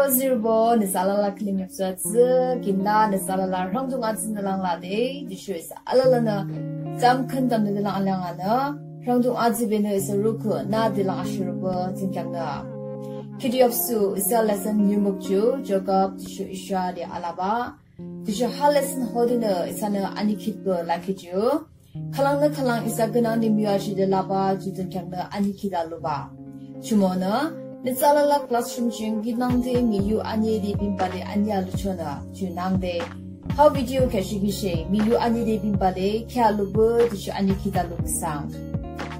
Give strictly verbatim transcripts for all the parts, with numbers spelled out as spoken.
Azürübo, nüsa alala kilim yapsu atsü, kinda nüsa alala rhangdung atsünü lang lade, tüsho isa alalanü tamkhüntamnüde lang alanganü, rhangdung atsü benü isa rukhüh nüde lang ashurübo thsungkheaknü. Khihni yapsu isa lesson nimung ju Jakob tüsho Israel de alabah. Tüsho ha lesson hodenü isanü anikhitpü lakhi ju, khülangnü khülang isa künangde miwachihde labah ju thsungkheaknü anikhita lubah. Jumonü, nüsa alala classroom ching kinangde miyu anide binbah le aniya luchonü, ju nangde ha video kheahshihkhi she miyu anide binbah le kheah lupü tüsho anikhita lupü sang.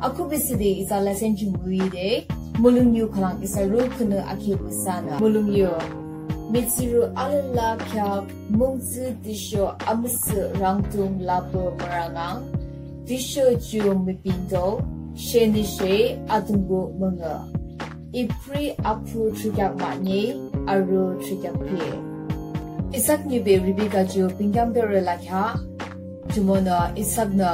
Akhuhbe thsüde isa lesson ju müide, mulongyu khülang isa rukhühnü akhipü sanü. Mulongyu: Mihtsürü alala kheak mungtsü tüsho amüsüh rhangdung lapü mürangang, tüsho ju mübinto, shenüshe Atungpuh müngüh. Ipri aphu thürükheak mahne, aro thürükheak phi. Isak niube Rebeka ju pinkeamberü lakheah. Jumonü Isaknü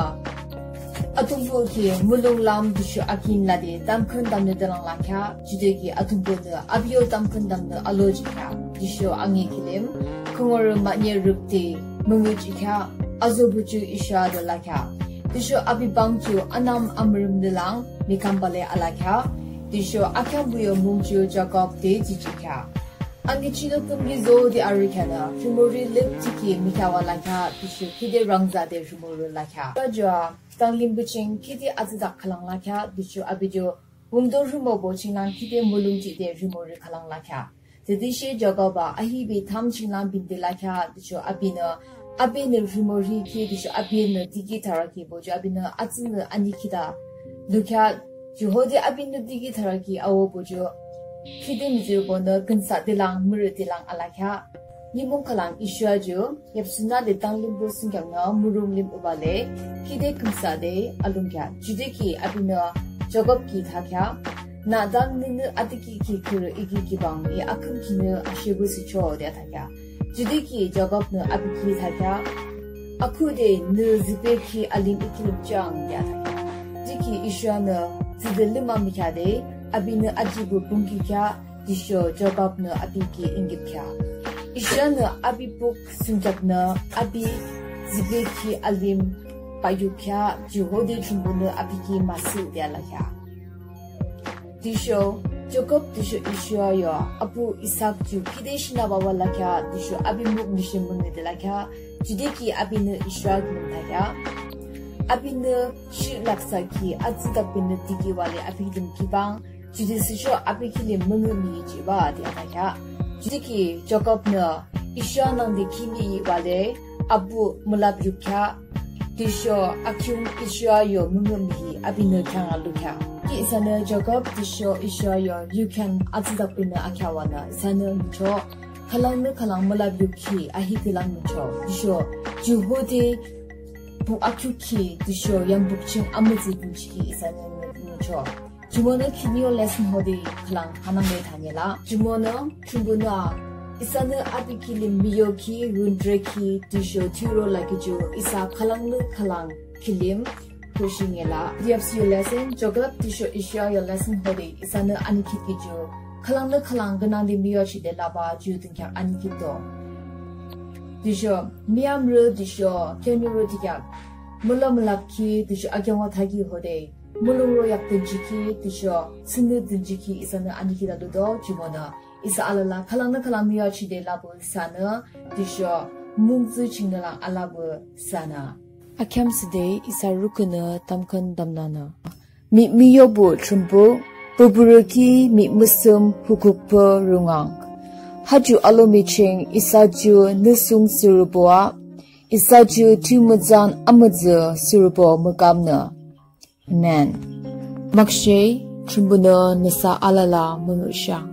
Atungpuh ki mulonglam tüsho akin lade tamkhüntamnüde lang lakheah, judüki Atungpuhnü api yo tamkhüntamnü alojihkheah. Tüsho angü kilim, khongorü mahne rükde müngühjihkheah, azobuh ju Israel de lakheah. Tüsho api pang ju anam amürümnü lang mükambah le alakheah. Tüsho akheambuh yo mung ju Jakob de jihjihkheah. Angü chingnü pungki zode arükheanü, rhimorü lüpdükhi mükheahbah lakheah, tüsho khide rangzade rhimorü lakheah. Tüsho ju a tanglimbo ching khide atsüdak khülang lakheah, tüsho api ju wungto rhimobo ching lang khide mulong jihde rhimorü khülang lakheah. Tütüshe Jakob a ahibe tham ching lang binde lakheah, tüsho apinü, apinü rhimorü ki tüsho apinü diki tharakhibo ju apinü atsünü anikhita lukheah. Ju hode apinü diki tharakhi awobo ju khide mihtsürübonü khünsahde lang mürüde lang alakheah. Nimung khülang Israel ju yapsu nü le tanglimbo thsungkheaknü mulonglim abale, khide khünsahde alungkheah. Judüki apinü Jakob ki thakheah, nü dang nünü adükiki khürü iki kibang I akhümkhinü ashepü thsücho de thakheah. Judüki Jakobnü api ki thakheah, akhuhde nü zübekhi alim I kilim jang de thakheah. Judüki Israelnü züde lümakhi mükheahde, apinü ajipü pungkikheah, tüsho Jakobnü api ki ingipkheah. Israelnü api puk thsungkheaknü api zübekhi alim bayukheah, ju hode Thrünpuhnü api ki müsüh de lakheah. Tüsho Jakob tüsho Israel yo abuh Isak ju khide shinabah lakheah, tüsho api mük nüshe müngüde lakheah, judüki apinü Israel kilim thakheah. Apinü shi laksahkhi atsüdakpünü dikibah le api kilim kibang, judü thsüsho api kilim müngühmühi jihbah de thakheah. Judüki Jakobnü Israel nangde khimühibah le abuh mülap yukheah, tüsho akhiung Israel yo müngühmühi apinü kheanga lukheah. Ki isanü Jakob tüsho Israel yo yukhean atsüdakpünü akheahbanü isanü ngüchoh, khülangnü khülang mülap yukhi ahi khülang ngüchoh. Tüsho ju hode puk akhiukhi tüsho yambuk ching amütsü pungchikhi isanü ngü- ngüchoh. Jumonü khihni yo lesson hode khülang hanangde thanyelah. Jumonü Thrünpuhnü a isanü api kilim miyokhi, wüntrekhi tüsho thiyuro lakhi ju isa khülangnü khülang kilim khüshingyelah. Khihni yo lesson Jakob tüsho Israel yo lesson hode isanü anikhitkhi ju khülangnü khülang künangde miyochihde labah ju dünkheak anikhitdo. Tüsho müyamrü tüsho keoniorü thakheak müla mülapkhi tüsho akeonga thakhi hode mulongro yak dünjikhi tüsho thsünü dünjikhi isanü anikhita ludo. Jumonü isa alala khülangnü khülang miyochihde lapü sanü tüsho mungtsü chingnü lang alapü sanü. Akheam thsüde isa rukhühnü tamkhüntamnünü. Mih miyobah Thrünpuh, püpürü ki mih müsüm hukukpü rungang. Ha ju alomi ching isa ju nüsung tsührübo ah, isa ju thiyumütsan amütsü tsührübo mükamnü. Amen. Makshe, Thrünpuhnü nüsa alala müngühshang.